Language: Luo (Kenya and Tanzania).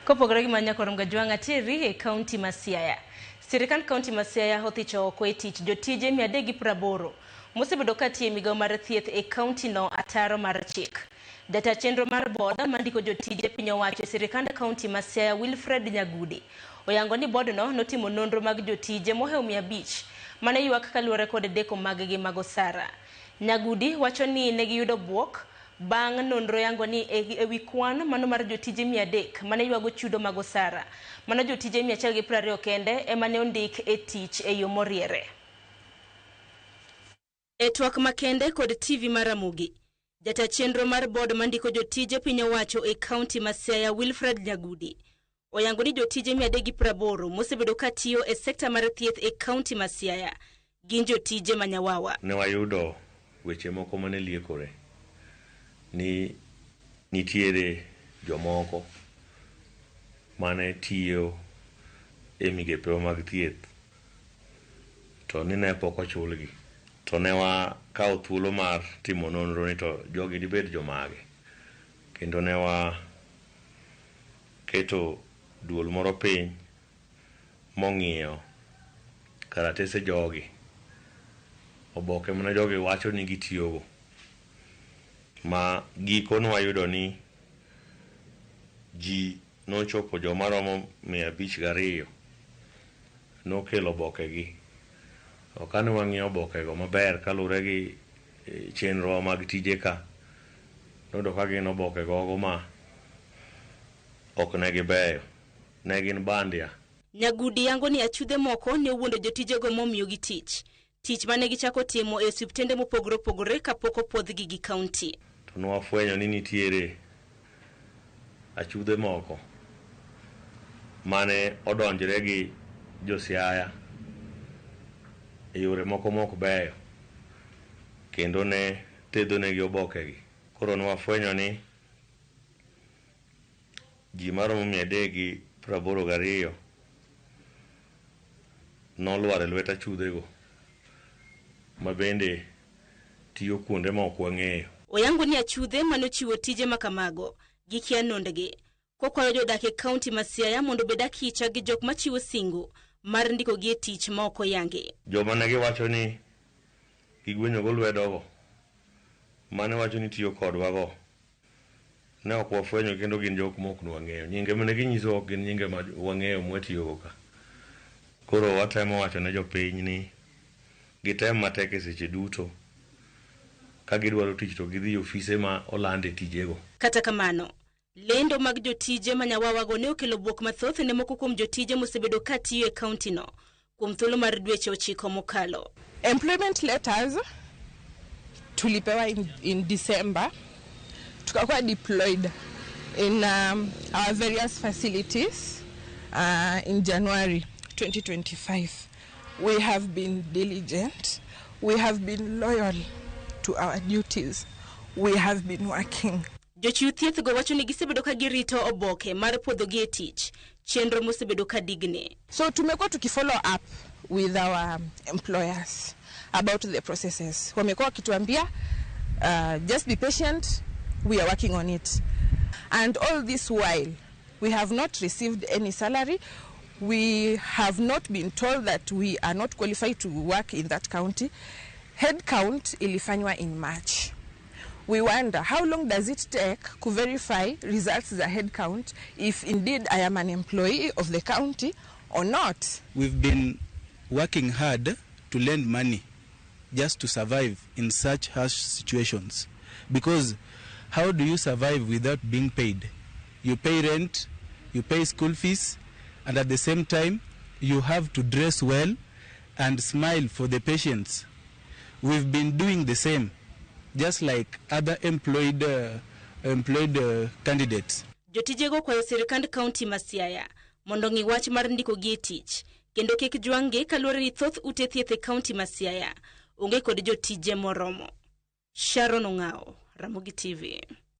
Kopogore gi mano Nyakorom Gajwang' ateri e kaunti ma Siaya. Sirikand kaunti ma Siaya othicho oko e tich jotije 380 mosebedo ka tiyo e migawo mar thieth e kaunti no ataro mar chik. Jata chenro mar board mandiko jotije piny owacho e sirikand kaunti ma Siaya Wilfred Nyagudi oyango ni board no notimo nonro mag jotije mohewo 500 mane ywak kaluwore kod deko mag gi mag osara. Nyagudi wacho ni negiyudo buok bang' nonro yango ni e wi kwan mano mar jotije 300 mane ywago chudo mag osara. Mano jotije 120 kende ema ne ondik e tich e yo moriere. E twak makende kod TV mar Ramogi, jata chenro mar board mandiko jotije piny owacho e kaunti ma Siaya Wilfred Nyagudi oyango ni jotije 380 mosebedo ka tiyo e sekta mar thieth e kaunti ma Siaya gin jotije manyawawa. Ne wayudo weche moko mane liekore ni nitiere jomoko mane tiyo e migepewa mag thieth to ni ne pok ochulgi. To ne wakawo thuolo mar timo nonro ni to jogi dibed jomage. Kendo ne waketo duol moro piny mong'iyo karatese jogi, oboke mane jogi wacho ni gitiyogo. Ma giko ne wayudo ni ji nochopo joma romo 502 nokelo obokegi. To kane wang'iyo obokego maber kaluwore gi chenro mag tije ka, noyudo ka gin oboke gogo ma ok ne gibeyo. Ne gin bandia. Nyagudi yango ni achudhe moko ne owuondo jotijego momiyogi tich. Tich mane gichako timo e osiptende mopogore opogore kapok opuodhgi gi kaunti. To nwafwenyo ni nitiere achudhe moko mane odonjre gi jo Siaya e yore moko mok beyo kendo ne thedhonegi obokegi. Koro nwafwenyo ni ji maromo 382 nolwar e lwet achudhego ma bende tiyo kuonde ma ok wang'eyo. Oyango ni achudhe manochiwo tije makamago gikia nondgi. Kokwayo jodak e kaunti ma Siaya mondo obed akicha gi jok machiwo singo mar ndikogi e tich ma ok oyangi. Joma ne giwacho ni gigwenyogo lwedogo, mane wacho ni tiyo kodwago, ne ok wafwenyo kendo gin jok ma ok nwang'eyo. Nyinge mane ginyiso ok gin nyinge ma wang'eyo mwatiyogo ka. Koro watemo wacho ne jopiny ni gitem matek e seche duto. Ka gidwaro tich to gidhi e ofise ma olande tijego. Kata kamano, lendo mag jotije manyawawago ne okelo buok mathoth ne moko kuom jotije mosebedo ka tiyo e kaunti no kuom thuolo mar dweche 9 mokalo. Employment letters tulipewa in December, tukakuwa deployed in our various facilities in January 2025. We have been diligent, we have been loyal to our duties, we have been working. Jochiw thieth go wacho ni gisebedo ka girito oboke mar puodhogi e tich, chenro mosebedo ka digni. So tumekuwa tukifollow up with our employers about the processes. Wamekuwa wakituambia, just be patient, we are working on it. And all this while, we have not received any salary. We have not been told that we are not qualified to work in that county. Head count ilifanywa in March. We wonder how long does it take to verify results za head count if indeed I am an employee of the county or not. We've been working hard to lend money just to survive in such harsh situations. Because how do you survive without being paid? You pay rent, you pay school fees, and at the same time, you have to dress well and smile for the patients. We've been doing the same, just like other employed candidates. Jotijego kwayo sirikand kaunti ma Siaya mondo ng'i wach mar ndikogi e tich kendo kik jwang'gi kaluwore ni thoth ute thieth e kaunti ma Siaya onge kod jotije moromo. Sharon Ong'ao, Ramogi TV.